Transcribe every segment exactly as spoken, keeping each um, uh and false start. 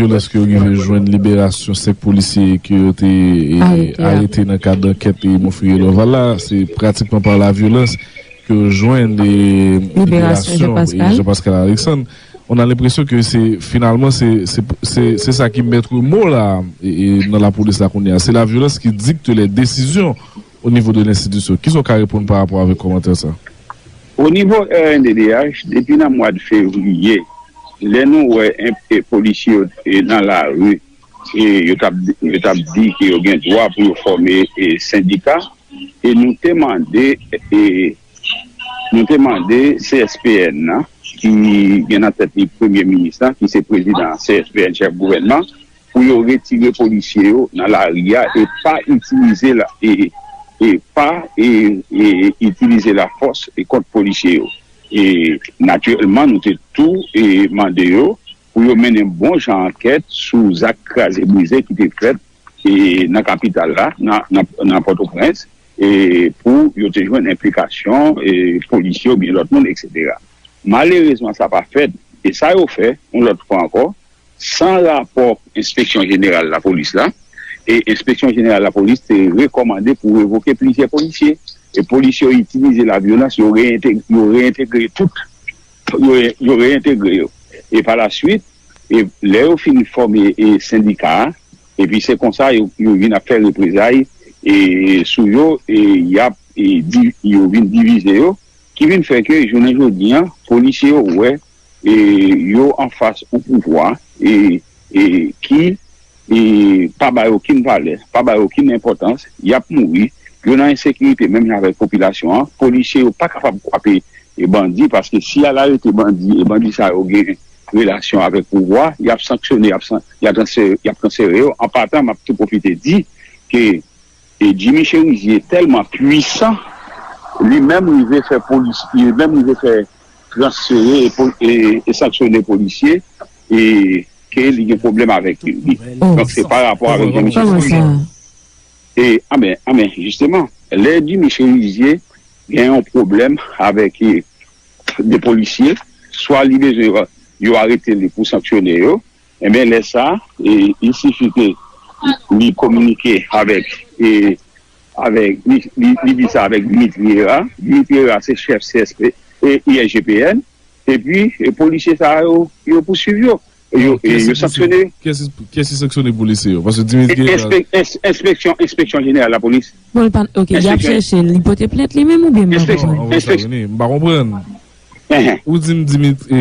Lòske yo rive jwenn liberasyon senk polisye ke yo te, e, arete nan kad ankèt, e, Monferrier Dorval la, se pratikman pa lavyolans ke yo jwenn, e, liberasyon, e, Jean Pascal Alexandre. On a l'impression que c'est, finalement, c'est, c'est, c'est, c'est ça qui maître mot là, e, e, nan lapolis la kounye a. Se lavyolans ki dikte les décisions au niveau de l'institution. Kisa w ka reponn pa rapò avèk kòmantè sa? O nivo R N D D H, depi nan mwa de fevriye, lè nou wè en, e, polisye yo, e, nan lari, e yo t ap, yo t ap di ke yo gen dwa pou yo fòme, e, sendika, e nou te mande, e, nou te mande C S P N nan, ki gen nan tèt li premye minis lan, ki se prezidan C S P N, chèf gouvènman, pou yo retire polisye yo nan lari a e pa itilize la, e, e pa, e, e, itilize lafòs, e, kont polisye yo. E natirèlman, nou te tou, e, mande yo pou yo mennen bon jan ankèt sou zak kraze brize ki te fèt, e, nan kapital la, nan, nan, nan Pòtoprens, e, pou yo te jwenn enplikasyon, e, polisye oubyen lòt moun, etsetera. Malerezman, sa pa fèt. E sa yo fè, yon lòt fwa ankò, san rapò Enspeksyon Jeneral Lapolis la, e Enspeksyon Jeneral Lapolis te rekòmande pou revoke plizyè polisye. E polisye yo itilize lavyolans, yo reyentegre, yo reyentegre tout, yo, yo reyentegre yo. E pa la swit, e lè yo fin fòme, e, sendika a, epi se konsa yo, yo vin ap fè reprezay, e, sou yo, e, y ap, e, di, yo vin divize yo, ki vin fè ke jounen jodi a, polisye yo wè, e, yo anfas yon pouvwa, e, e, ki, e, pa bay okenn valè, pa bay okenn enpòtans, y ap mouri, yo nan ensekirite menm jan avèk popilasyon an, polisye yo pa kapab kwape, e, bandi, paske si y al arete bandi, e bandi sa yo gen relasyon avèk pouvwa, y ap sanksyone, y ap san-, y ap transfere, y ap transfere yo. An patan, m ap tou pwofite di ke, e, Jimmy Chérizier tèlman pwisan, li menm rive fè polis, li menm rive fè transfere e, pol-, e, e sanksyone polisye, e ke li gen pwoblèm avèk li. Donk, se pa rapò avèk Jimmy Chérizier. E, anben, anben, jisteman, lè Jimmy Chérizier gen yon pwoblèm avèk, e, de polisye, swa li bezwen yo, yo arete li pou sanksyone yo, enben, lè sa, e, il suffit que li kominike avèk, e, avèk, li, li, li di sa avèk Dimitri Herard. Dimitri Herard se chèf C S P, e, I S G P N, epi, e, polisye sa yo, yo pouswiv yo. Yo, e, yo sanksyone. Kiyès ki, kiyès ki sanksyone polisye yo? Paske Dimitri Herard, enspek-, ens-, enspeksyon, enspeksyon jeneral lapolis. Bon, li pa, ok, y ap chèche l, li pote plent li menm oubyen m pa konprann? Enspeksyon, enspeksyon. M pa konprann. Ou di m Dimitri, e,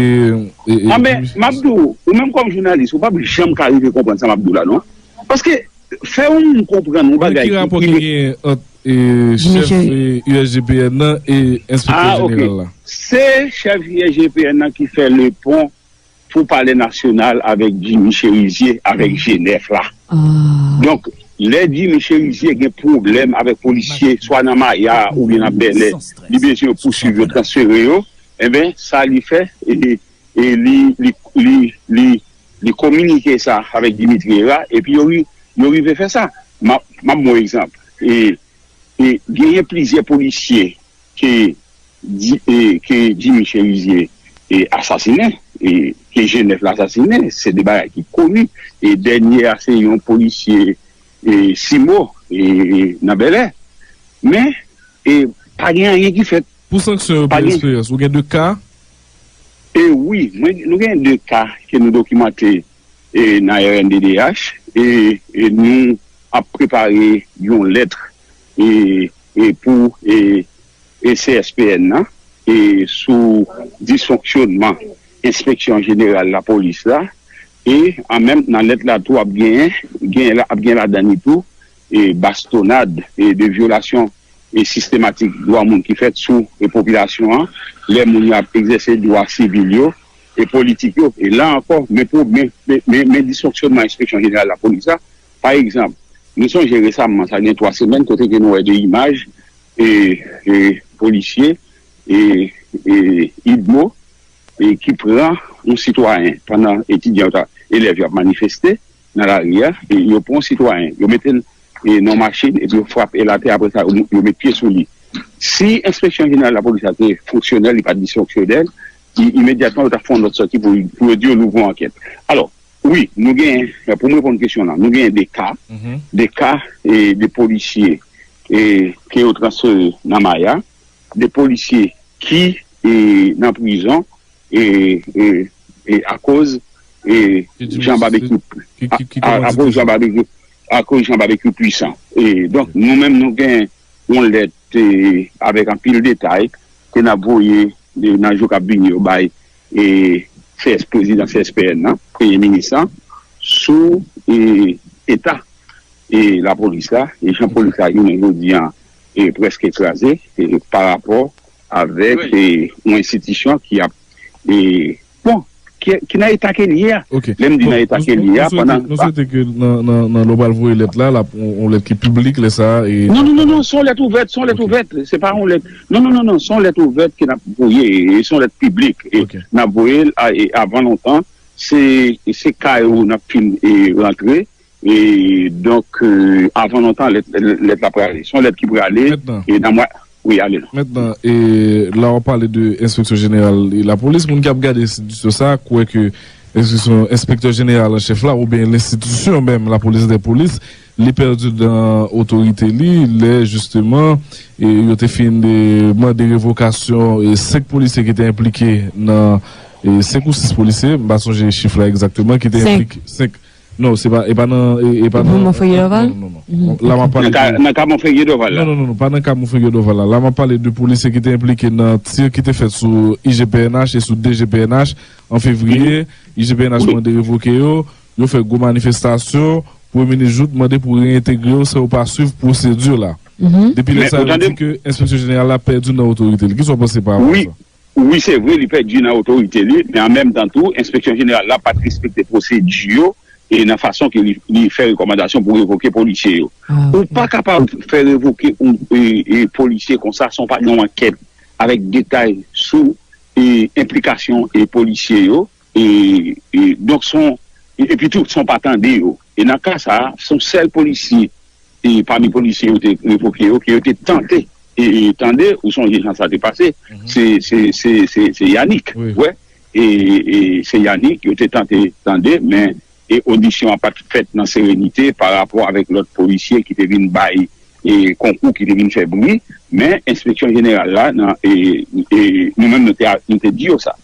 e, e, anben, m ap di w, ou menm kòm jounalis, ou p ap janm ka rive konprann sa m ap di w la, non. Paske, fè yon moun konprann yon bagay ki, ki gen ant, e, chèf, e, U S G P N nan e enspektè jeneral la. Se chèf U S G P N nan ki fè le pon pou Palè Nasyonal avèk Jimmy Chérizier, avèk G nèf la. Donk, lè Jimmy Chérizier gen pwoblèm avèk polisye, swa nan Maya oubyen nan Bèlè, li bezwen yo pouswiv yo, transfere yo, enben, sa li fè, e, e li, li, li, li, li kominike sa avèk Dimitri Herard, epi yo ri-, yo rive fè sa. M ap, m ap ba w egzanp. E, e genyen plizyè polisye ke, di, e, ke Jimmy Chérizier, e, asasinen, e, ke G nèf la asasinen. Se de bagay ki koni. E dènye a, se yon polisye, e, Simo, e, e, nan Bèlè. Men, e, pa gen anyen ki fèt. Pou sanksyon yo, Pierre Espérance, ou gen de ka? E wi, mwen, nou gen de ka ke nou dokimante, e, nan R N D D H, e, e nou ap prepare yon lèt, e, e pou, e, e C S P N nan, e sou disfonksyonman Enspeksyon Jeneral Lapolis la, e an menm nan lèt la tou ap genyen, genyen la, ap gen ladan li tou, e bastonad, e de vyolasyon, e sistematik dwa moun ki fèt sou, e popilasyon an, lè moun yo ap egzèse dwa sivil yo, e politik yo. E la ankò, men, men, men, men disfonksyonman Enspeksyon Jeneral Lapolis la, pa egzanp, nou sonje resaman, sa gen twa semèn, kote ke nou wè de imaj, e, e polisye, e, e idmo, e ki pran yon sitwayen pandan etidyan yo ta, elèv yo ap manifeste nan lari a, e yo pran yon sitwayen, yo mete l, e, nan yon machin, epi yo frape l atè, apre sa, yo, yo met pye sou li. Si Enspeksyon Jeneral Lapolis la te fonksyonèl, li pa t disfonksyonèl, i-, imedyatman, yo t ap fè yon lòt sòti pou, pou yo di yo louvri yon ankèt. Alò, Wi, nou gen, pou m reponn kesyon la, nou gen de ka, de ka e de polisye e ke yo transfere nan Maya, de polisye ki e nan prizon e, e, e akoz e Jan Babekyou, akoz Jan Babekyou, akoz Jan Babekyou pwisan. E donk, nou menm, nou gen yon lèt e, avèk anpil detay ke n ap voye e, nan jou k ap vini yo bay e, C S, prezidan C S P N nan, premye minis lan, sou e, eta e, lapolis la, e jan polis la jounen jodi an e, prèske kraze e, pa rapò avèk e, yon enstitisyon ki ap e, bon, ki, ki nan eta ke l ye a. Lè m di nan eta ke l ye a, pandan. Nou swete ke nan, nan, nan lè w pral voye lèt la, l ap yon, yon lèt ki piblik, lè sa a, e. Non, non, non, non, se yon lèt ouvèt, se yon lèt ouvèt. Se pa yon lèt. Non, non, non, non, se yon lèt ouvèt ke n ap voye, e se yon lèt piblik. E n ap voye l a, e avan lontan, se, se ka yo n ap fin e rantre. E donk, e, avan lontan, lèt, lèt la prale. Se yon lèt ki prale, e nan mwa, wi, ale non. Mentnan, e, la w ap pale de Enspeksyon Jeneral e Lapolis, moun k ap gade enstitisyon sa a kwè ke enspeksyon, enspektè jeneral an chèf la, oubyen lenstitisyon menm, Lapolis dè Polis, li pèdi nan otorite li, lè jisteman, e, yo te fin de, mande revokasyon, e, senk polisye ki te enplike nan, e, senk ou sis polisye, m pa sonje chif la egzakteman, ki te enplike, senk. Non, se pa, e pa nan, e, e pa nan, Monferrier Dorval? Non, non, non, non. La m ap pale de, nan ka Monferrier Dorval la. Non, non, non, non, pa nan ka Monferrier Dorval la. La m ap pale de polisye ki te enplike nan tir ki te fèt sou I G P N H e sou D G P N H an fevriye. I G P N H mande revoke yo. Yo fè gwo manifestasyon. Premye minis Jouthe mande pou reyentegre yo san yo pa swiv pwosedi la. Depi lè sa, yo di ke enspeksyon jeneral la pèdi nan otorite li. Kisa w panse pa rapò a sa? Wi, se vre, li pèdi nan otorite li, men an menm tan tou, enspeksyon jeneral la pa t respekte pwosedi yo e nan fason ke li, li fè rekòmandasyon pou revoke polisye yo. Ou pa kapab fè revoke yon e, e, polisye konsa san w pa gen yon ankèt avèk detay sou e, enplikasyon e, polisye yo. E, e, donk, se yon, e, epi tou, san w pa tande yo. E nan ka sa a, se yon sèl polisye e pami polisye yo te revoke yo, ke yo te tante e, e tande, ou sonje jan sa te pase, se, se, se, se, se Yanick, wi, wè, e, e se Yanick yo te tante tande, men e odisyon an pa t fèt nan serenite pa rapò avèk lòt polisye ki te vin bay e konkou, ki te vin fè bri, men enspeksyon jeneral la, nan, e, e nou menm nou te, nou te di yo sa.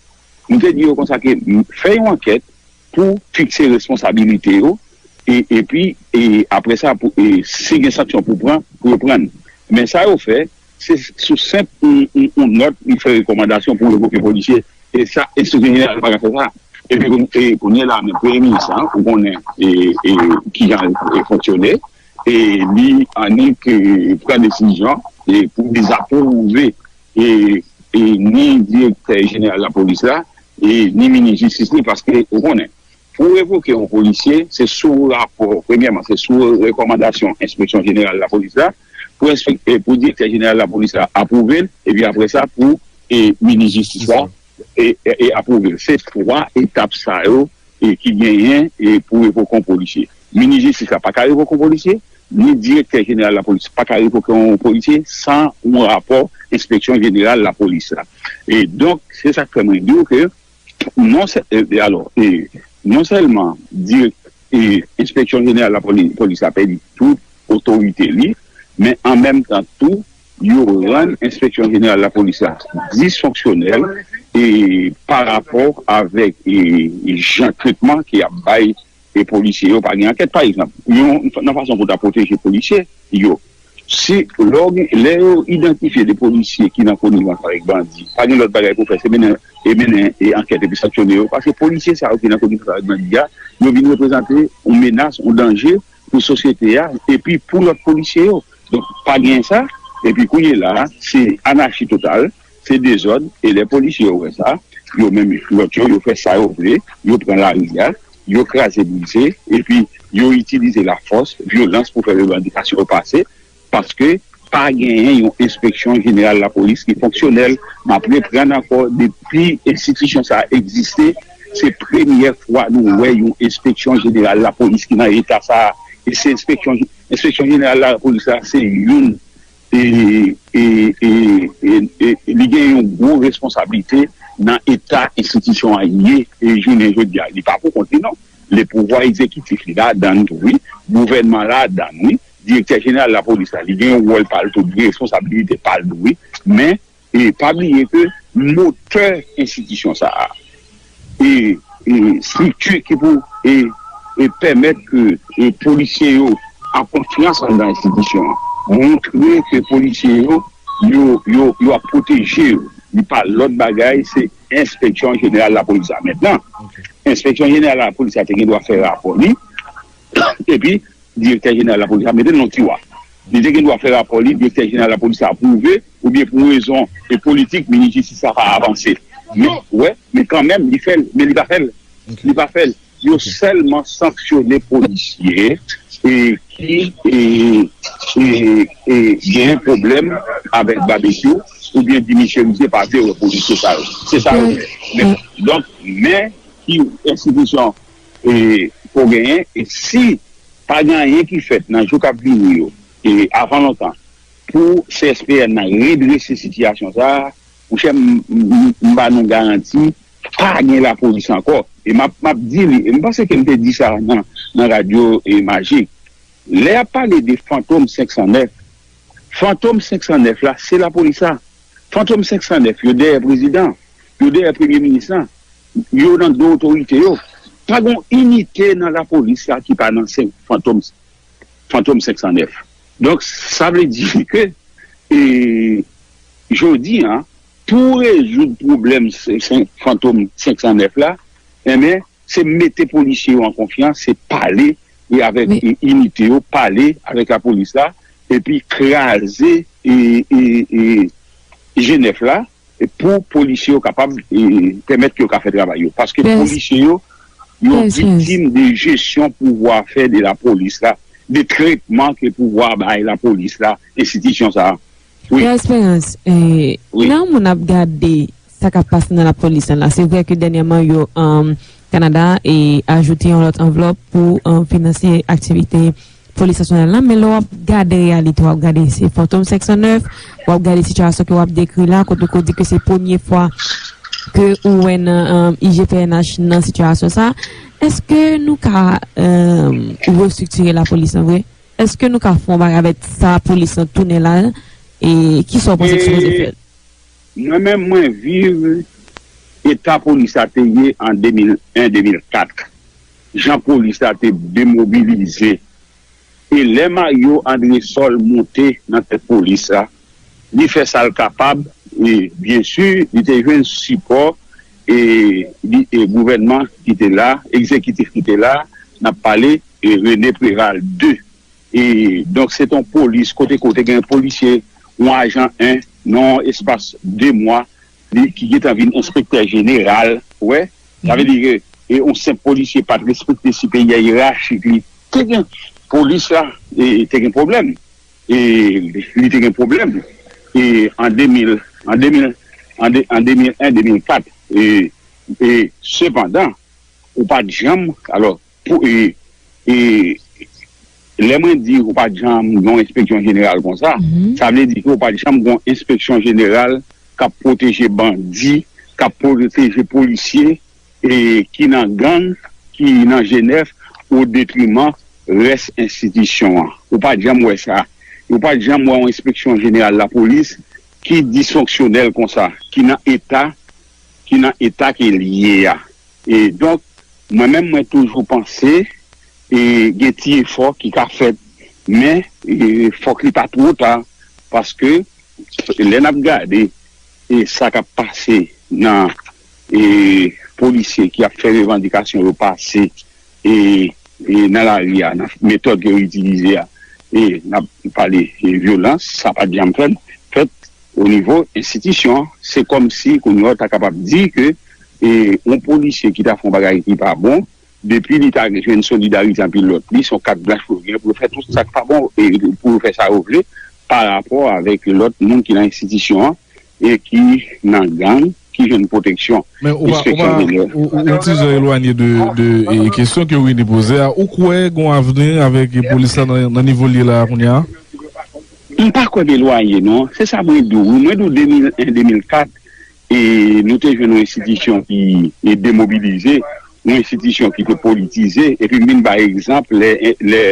Nou te di yo konsa ke fè yon ankèt, pou fikse responsabilite yo, e, epi, e, apre sa, pou, e, si gen sanksyon pou pran, pou yo pran. Men sa yo fè, se sou senp yon, yon, yon nòt, li fè rekòmandasyon pou revoke polisye. E sa, enspektè jeneral pa ka fè sa. Epi, koun-, e, kounye a la, men premye minis la, ou konnen, e, e, kijan l, e, fonksyone, e li annik, e, pran desizyon, e, pou dezapwouve, e, e, ni direktè jeneral lapolis la, e ni minis jistis li, paske ou konnen, pou revoke yon polisye, se sou rapò, premyèman, se sou rekòmandasyon enspeksyon jeneral lapolis la, pou enspek-, e pou direktè jeneral lapolis la apwouve l, epi apre sa, pou e, minis jistis la e, e, e apwouve l. Se twa etap sa yo e, ki genyen e, pou revoke yon polisye. Minis jistis la pa ka revoke yon polisye, ni direktè jeneral lapolis pa ka revoke yon polisye san yon rapò enspeksyon jeneral lapolis la. E donk, se sa k fè mwen di w ke non sè-, e, e alò, e, non sèlman dirèk-, e, enspeksyon jeneral lapoli-, polis la pèdi tout otorite li, men an menm tan tou, yo rann enspeksyon jeneral lapolis la disfonksyonèl e pa rapò avèk e, e jan tretman ke y ap bay e polisye yo pa gen ankèt. Pa egzanp, yon, nan fason pou ta pwoteje polisye yo, si lè w gen, lè yo idantifye de polisye ki nan konivans avèk bandi, pa gen lòt bagay pou fè, se mennen, e mennen e ankèt epi sanksyone yo, paske polisye sa yo ki nan konivans avèk bandi a, yo vin reprezante yon menas, yon danje pou sosyete a, epi pou lòt polisye yo. Donk, pa gen sa, epi kounye la, se anachi total, se dezòd, e lè polisye yo wè sa, yo menm lòt yo, yo fè sa yo vle, yo pran lari a, yo kraze brize, epi yo itilize lafòs, vyolans pou fè revandikasyon yo pase, paske pa genyen yon enspeksyon jeneral lapolis ki fonksyonèl. M ap reprann ankò, depi enstitisyon sa a egziste, se premyè fwa nou wè yon enspeksyon jeneral lapolis ki nan eta sa a. E se enspeksyon, enspeksyon jeneral lapolis la, se youn e, e, e, e, e li gen yon gwo responsablite nan eta enstitisyon an ye, e jounen jodi a. Li pa pou kont li, non. le pouvwa egzekitif li ladann tou, wi, gouvènman ladann, wi, direktè jeneral lapolis la, li gen yon wòl pa l tou, li gen responsabilite pa l tou, wi, men, e pa bliye ke motè enstitisyon sa a, e, e estrikti ki pou, e, e pèmèt ke, e polisye yo an konfyans anndan enstitisyon an, montre ke polisye yo, yo, yo, yo ap pwoteje yo. Li pa lòt bagay, se Enspeksyon Jeneral Lapolis la. Mentnan, Enspeksyon Jeneral Lapolis la te gen dwa fè rapò li, epi Direktè Jeneral Lapolis la mete l nan tiwa. Li te gen dwa fè rapò li, Direktè Jeneral Lapolis la apwouve, oubyen pou rezon e politik, minis jistis la pa avanse. Men, wè, men kanmenm, li fè l, men li pa fè l. Li pa fè l. Yo sèlman sanksyone polisye e ki, e, e, e gen pwoblèm avèk babekyou, oubyen di misye, misye pa vle wè polisye sa yo. Se sa yo fè. Men, donk, men ki enstitisyon, e, pou genyen, e si pa gen anyen ki fèt nan jou k ap vini yo, e avan lontan, pou C S P N nan redrese sitiyasyon sa a, monchè, m, m, m ba nou garanti, pa gen lapolis ankò. E m ap, m ap di li, e m panse ke m te di sa nan, nan radyo, e Majik. Lè y ap pale de Fantom senk san nèf, Fantom senk san nèf la, se lapolis la. Fantom senk san nèf, yo dèyè prezidan, yo dèyè premye minis lan, yo nan do otorite yo. Pa gen yon inite nan lapolis la ki pa nan sen-, Fantom, Fantom senk san nèf. Donk, sa vle di ke, e, jodi a, pou rezoud pwoblèm se, se Fantom senk san nèf la, enben, se mete polisye yo an konfyans, se pale e avèk, e, inite yo, pale avèk lapolis la, epi kraze, e, e, e, G nèf la, e pou polisye yo kapab, e, pèmèt ke yo ka fè travay yo. Paske polisye yo, yo viktim de jesyon pouvwa fè de lapolis la, de tretman ke pouvwa bay lapolis la, enstitisyon sa a. Wi. Pè Esperans, e, lè yon moun ap gade sa k ap pase nan lapolis lan la, se vre ke dènyèman yo, um, Kanada, e, ajoute yon lòt anvlòp pou, um, finanse aktivite polis nasyonal la, men lè w ap gade reyalite, w ap gade se Fantom senk san nèf, w ap gade sitiyasyon ke w ap dekri la, kote w di ke se premye fwa ke ou wè nan, um, I G P N H nan sitiyasyon sa, èske nou ka, um, restriktire lapolis an vre? Èske nou ka fè yon bagay avèk sa polis lan tounen la, e kisa w panse ki sipoze fèt? Mwen menm, mwen viv eta polis la te ye an de mil en, de mil kat. Jan polis la te demobilize. E lè Mario Andresol monte nan tèt polis la, li fè sa l kapab, e byen si, li te jwenn sipò, e, li, e gouvènman ki te la, egzekitif ki te la, n ap pale, e René Préval de. E, donk, se t on polis, kote, kote gen polisye, yon ajan en, nan yon espas de mwa, li, ki gentan vin enspektè jeneral, wè, sa vle di ke, e, yon senp polisye pa t respekte siperyè yerachik li. Te gen, polis la, e, te gen pwoblèm. E, li te gen pwoblèm. E, an de mil, an de mil, an de, an de mil en, de mil kat. E, e, sepandan, ou pa t janm, alò, pou, e, e, lè mwen di ou pa t janm gen yon enspeksyon jeneral konsa, sa vle di ke ou pa t janm gen yon enspeksyon jeneral k ap pwoteje bandi, k ap pwoteje polisye, e, ki nan gang, ki nan G nèf, o detriman rès enstitisyon an. Ou pa t janm wè sa. Ou pa t janm wè yon enspeksyon jeneral lapolis ki disfonksyonèl konsa, ki nan eta, ki nan eta ke l ye a. E donk, mwen menm, mwen toujou panse, e gen ti efò ki ka fèt, men, e fòk li pa twò ta, paske lè n ap gade, e sa k ap pase nan, e polisye ki ap fè revandikasyon yo pase, e, e nan lari a, nan metòd ke yo itilize a, e n ap pale, e vyolans, sa pa t janm fèt, fèt o nivo enstitisyon. Se kòmsi kounye a w ta kapab di ke, e yon polisye ki ta fè yon bagay ki pa bon, depi li ta jwenn solidarite anpil lòt, li se yon kat blanch pou yo gen, pou yo fè tout sa k pa bon, e pou yo fè sa yo vle, pa rapò avèk lòt moun ki nan enstitisyon an, e ki nan gang, ki jwenn pwoteksyon. Men ou pa, ou pa, enspeksyon jeneral. Ou, ou, ou ti jan elwanye de, de, e, kesyon ke Winnie poze a. Ou kwè gen yon avni avèk polis la nan, nan nivo l ye la a kounye a? M pa kwè m elwanye, non. Se sa mwen di w. Mwen di w de mil en, de mil kat, e nou te jwenn yon enstitisyon ki, e, demobilize. yon enstitisyon ki te politize, epi m vin bay egzanp lè, lè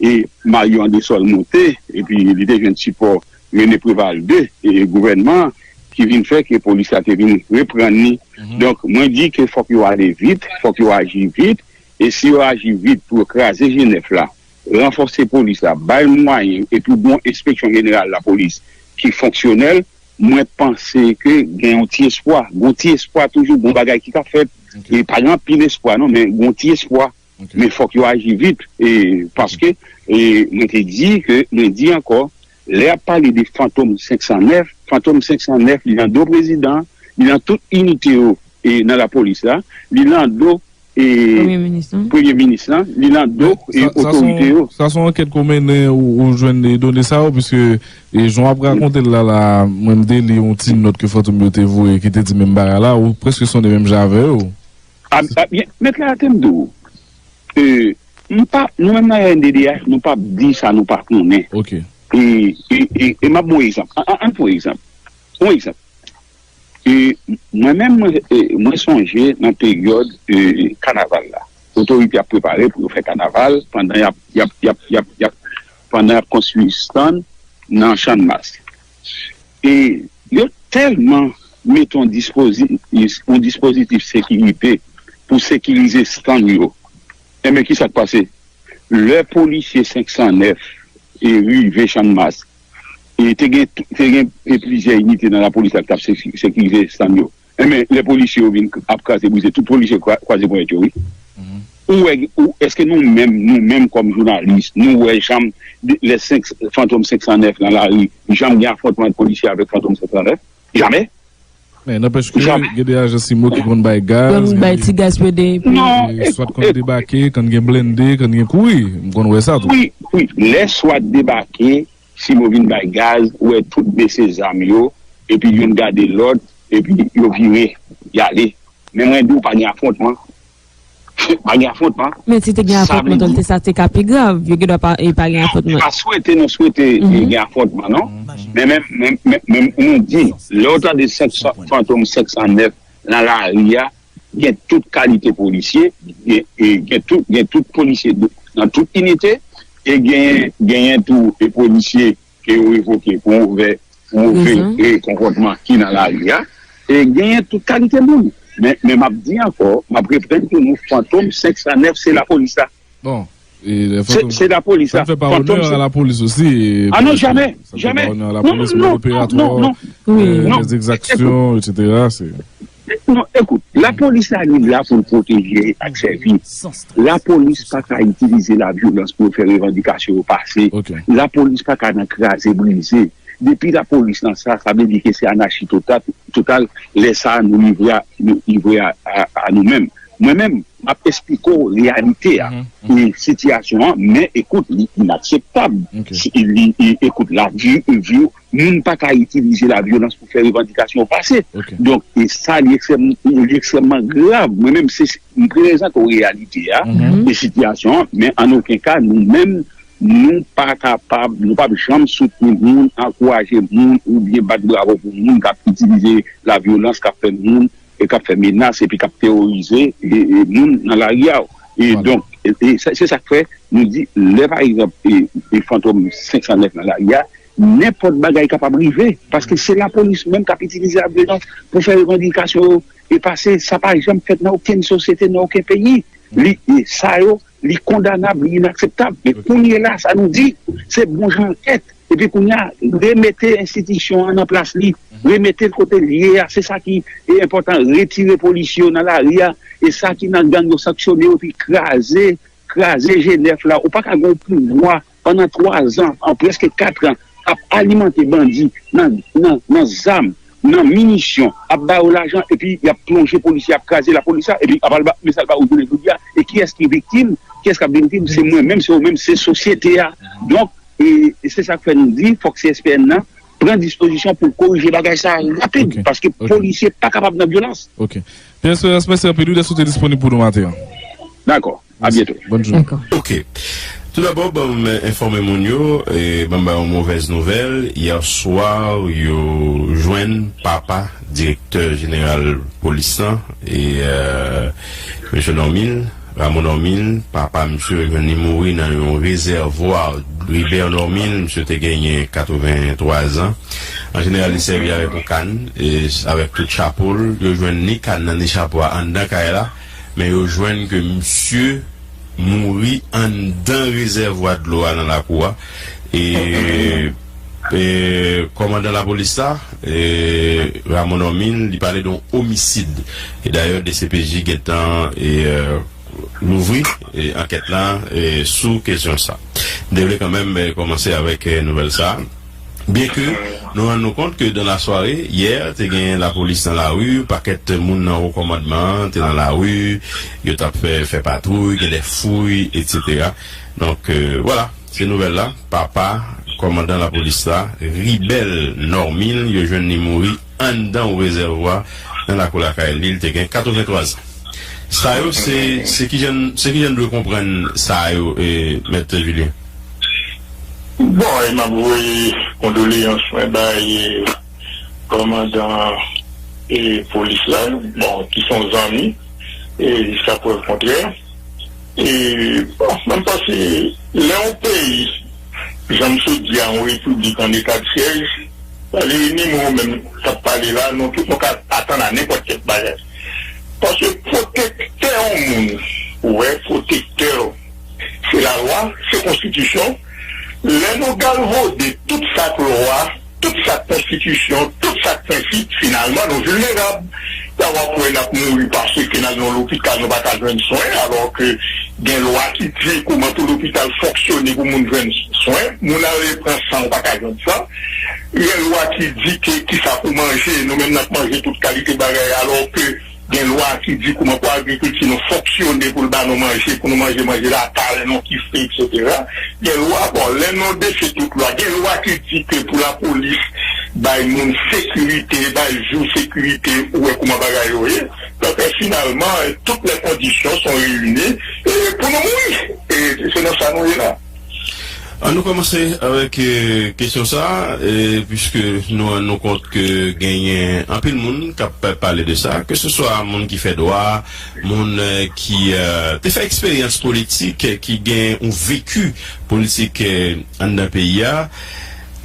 e Mario Andrésol monte, epi li te jwenn sipò René Préval de, e gouvènman an, ki vin fè ke polis la te vin reprann li. Donk, mwen di ke fòk yo ale vit, fòk yo aji vit, e si yo aji vit pou yo kraze G nèf la, ranfòse polis la, bay mwayen, epi gon enspeksyon jeneral lapolis ki fonksyonèl, mwen panse ke gen yon ti espwa. Gon ti espwa toujou, gon bagay ki ka fèt. E pa gen anpil espwa non, men gon ti espwa. Men fòk yo aji vit, e, paske, e, mwen te di ke, mwen di ankò, lè y ap pale de Fantom senk san nèf, Fantom senk san nèf, li nan do prezidan, li nan tout inite yo, e, nan lapolis la, li nan do, e, premye minis lan, li nan do, e, otorite yo. Sa se yon ankèt ke w mennen, ou, ou jwenn de done sa yo, piske, e, jan w ap rakonte l la, la, mwen m te li yon ti nòt ke Fantom yo te voye, ki te di menm bagay la, ou prèske sonde menm jan avè yo. A, a, byen, mèt la, te m di w, e, m pa, nou menm nan R N D D H, nou p ap di sa nou pa konnen. E, e, e, e m ap ba w egzanp. An, an, an pran egzanp. Yon egzanp. E, mwen menm, mwen, e, mwen sonje nan peryòd, e, kanaval la. Otorite ap prepare pou yo fè kanaval pandan y ap, y ap, y ap, y ap, y ap, pandan y ap konstwi stand nan Channmas. E yo tèlman mete yon dispozi-, yon dispozitif sekirite pou sekirize stand yo. Enben, ki sa k pase? Lè polisye senk san nèf e rive Channmas, e te gen, te gen, e plizyè inite nan lapolis la ki t ap seki-, sekirize stand yo. Enben, lè polisye yo vin k-, ap kraze brize, tout polisye kwa-, kwaze ponyèt yo, wi. Ou wè, ou, èske nou menm, nou menm kòm jounalis, nou wè janm de, lè senk, Fantom senk san nèf nan lari, janm gen afwontman ant polisye avèk Fantom senk san nèf? Jamè. Men, n'empêche que, gen de ajan simo ki konn bay gaz, konn bay ti gaz pede, epi, e, swat konn debake, konn gen blende, konn gen kouri. M konn wè sa tou. Wi, wi. Lè swat debake, simo vin bay gaz, ou wè tout bese zam yo, epi youn gade lòt, epi yo vire, y ale. Men mwen di w, pa gen afwontman. Pa gen afwontman. Men si te gen afwontman, tou, te sa te ka pi grav. Yo gendwa pa, e, pa gen afwontman. Pa swete, nou swete, e, gen afwontman, non? Men, men, men, men, men nou di, lè w tande senk san, Fantom senk san nèf nan lari a, gen tout kalite polisye, gen, e, gen tout, gen tout polisye de, nan tout inite, e genyen, genyen tou, e, polisye ke yo revoke pou movè, pou movè, e, konpòtman ki nan lari a. E genyen tout kalite moun. Men, men m ap di ankò, m ap reprann pou nou, Fantom senk san nèf, se lapolis la. Bon, e, se, se lapolis la. Sa n fè pa onè a lapolis osi, e, ah non, jamè, jamè. Sa n fè pa onè a lapolis, mòd operatwa, e, lèzegzaksyon, etsetera, se Non, ekout, lapolis la, li la pou l pwoteje ak sèvi. Lapolis pa ka itilize lavyolans pou yo fè revandikasyon yo pase. Lapolis pa ka nan kraze brize. Depi lapolis nan sa, sa vle di ke se anachi total, total. Lè sa a, nou livre a, nou livre a, a, a nou menm. Mwen menm, m ap esplike w reyalite a, e sitiyasyon an, men ekout, li inakseptab. Si, li, e, ekout, lavi, vi, moun pa ka itilize lavyolans pou fè revandikasyon yo pase. Donk, e sa, li ekstrèm-, li ekstrèmman grav. Mwen menm, se, m prezante w reyalite a, e sitiyasyon an, men an okenn ka, nou menm, nou pa kapab, nou p ap janm soutni moun, ankouraje moun, oubyen bat bravo pou moun k ap itilize lavyolans, k ap fè moun, e k ap fè menas, epi k ap teworize, e, e, moun nan lari a. E donk, e, e, se, se sa k fè, nou di, lè, pa egzanp, e, e, Fantom senk san nèf nan lari a, nenpòt bagay kapab rive, paske se lapolis menm k ap itilize lavyolans pou fè revandikasyon yo e pase. Sa pa janm fèt nan okenn sosyete, nan okenn peyi. Li, e sa yo, li kondanab, li inakseptab. Men kounye la, sa nou di, se bon jan ankèt. Epi kounye a, remete enstitisyon an nan plas li, remete l kote l ye a, se sa ki, e, enpòtan, retire polis yo nan lari a, e sa ki nan gang yo sanksyone yo, epi kraze, kraze G nèf la. Ou pa ka gen yon pouvwa pandan twa zan, an prèske kat an, ap alimante bandi nan, nan, nan zam, nan minisyon, ap ba yo lajan, epi y ap plonje polisye, ap kraze lapolis la, epi ap al ba, men sa l ba yo jounen jodi a. E kiyès ki viktim? Kiyès k ap viktim? Se mwen menm, se ou menm, se sosyete a. Donk, e, e se sa k fè nou di, fòk C S P N nan pran dispozisyon pou l korije bagay sa a rapid, paske polisye pa kapab nan vyolans. Pierre Espérance, mèsi anpil, wi, dèske w te disponib pou nou maten an. Dakò. A byento. Bòn jounen. Dakò. Ok. Toudabò, ban m enfòme moun yo, e, ban m ba yo yon movèz nouvèl. Yè swa, yo jwenn papa direktè jeneral polis lan, e, e, mesye Normil, Rameau Normil, papa misye, yo jwenn li mouri nan yon rezèvwa ribè Normil. Misye te genyen katrevenntwa zan. An jeneral, li sèvi avèk yon kann, e, avèk tout chapo l. Yo jwenn ni kann nan, ni chapo a anndan kay la, men yo jwenn ke misye mouri anndan rezèvwa dlo a nan lakou a. E, e, kòmandan lapolis la, e, Rameau Normil, li pale de yon omisid. E dayè, D C P J gentan, e, e, louvri, e, ankèt la, e, sou kesyon sa. M te vle kanmenm, e, kòmanse avèk, e, nouvèl sa. Byenke nou rann nou kont ke dan lasware, yè, te gen lapolis nan lari, pakèt moun nan wo kòmandman an te nan lari, yo t ap fè, fè patwouy, gen de fouy, etsetera. Donk, e, vwala, se nouvèl la. Papa kòmandan lapolis la, Ribèl Normil, yo jwenn li mouri anndan yon rezèvwa nan lakou lakay li, li te gen katrevenntwa zan. Sa yo, se, se kijan, se kijan n dwe konprann sa yo, e, Mèt Julien? Bon, e m ap voye kondoleyans mwen bay, e, kòmandan, e, polis la, bon, ki se yon zanmi, e, jiska prèv kontrè. E, bon, mwen panse, lè yon peyi, jan m sot di a, yon repiblik an eta de syèj, sa vle di ni mwen ou menm k ap pale la, nou tout nou ka atann a nenpòt kèk bagay. Paske pwotektè yon moun, ou wè, pwotektè w, se lalwa, se konstitisyon. Lè nou galvode tout sa k lwa, tout sa k konstitisyon, tout sa k prensip, finalman, nou vilnerab. Ya w ap wè n ap mouri paske n al nan lopital, nou pa ka jwenn swen, alò ke gen lwa ki di kòman pou lopital fonksyone pou moun jwenn swen. Moun al pran san, ou pa ka jwenn san. Gen lwa ki di ke kisa pou manje, nou menm n ap manje tout kalite bagay, alò ke gen lwa ki di kòman pou agrikilti nou fonksyone, pou l ba nou manje, pou nou manje manje lakay nou ki fre, etsetera. Gen lwa, bon, lè nou defye tout lwa, gen lwa ki di ke pou lapolis bay moun sekirite, bay jou sekirite, ou wè kòman bagay yo ye. Donk, e, finalman, e, toutes les conditions sont réunies, e, pou nou mouri. E se nan sa nou ye la. An nou kòmanse avèk, e, kesyon sa a, e, piske nou rann nou kont ke genyen anpil moun k ap pale de sa, ke se swa moun ki fè dwa, moun, e, ki, e, te fè eksperyans politik, e, ki gen yon veki politik, e, anndan peyi a.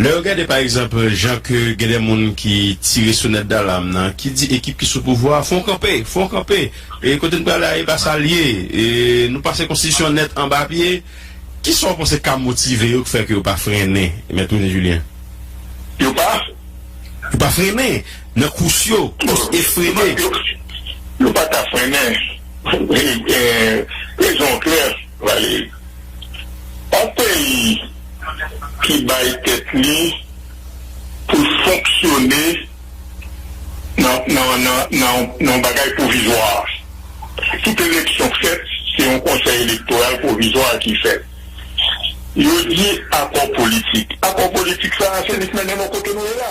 Lè yo gade, pa egzanp, jan ke gen de moun ki tire sonèt dalam nan, ki di ekip ki sou pouvwa a, fò w kanpe, fò w kanpe. E kote n prale a, e pa sa l ye. E nou pase konstitisyon nèt anba pye. Kisa w panse ka motive yo ki fè ke yo pa frennen, Mèt René Julien? Yo pa? Yo pa frennen nan kous yo, kous efrene. Yo, yo pa ka frennen. E, e, rezon klè, Valery. Yon peyi ki bay tèt li pou l fonksyone nan, nan, nan, nan, nan yon bagay pwovizwa. Tout eleksyon k fèt, se yon konsèy elektoral pwovizwa ki fèt. Yo di akò politik. Akò politik sa a, se li k mennen nou kote nou ye la.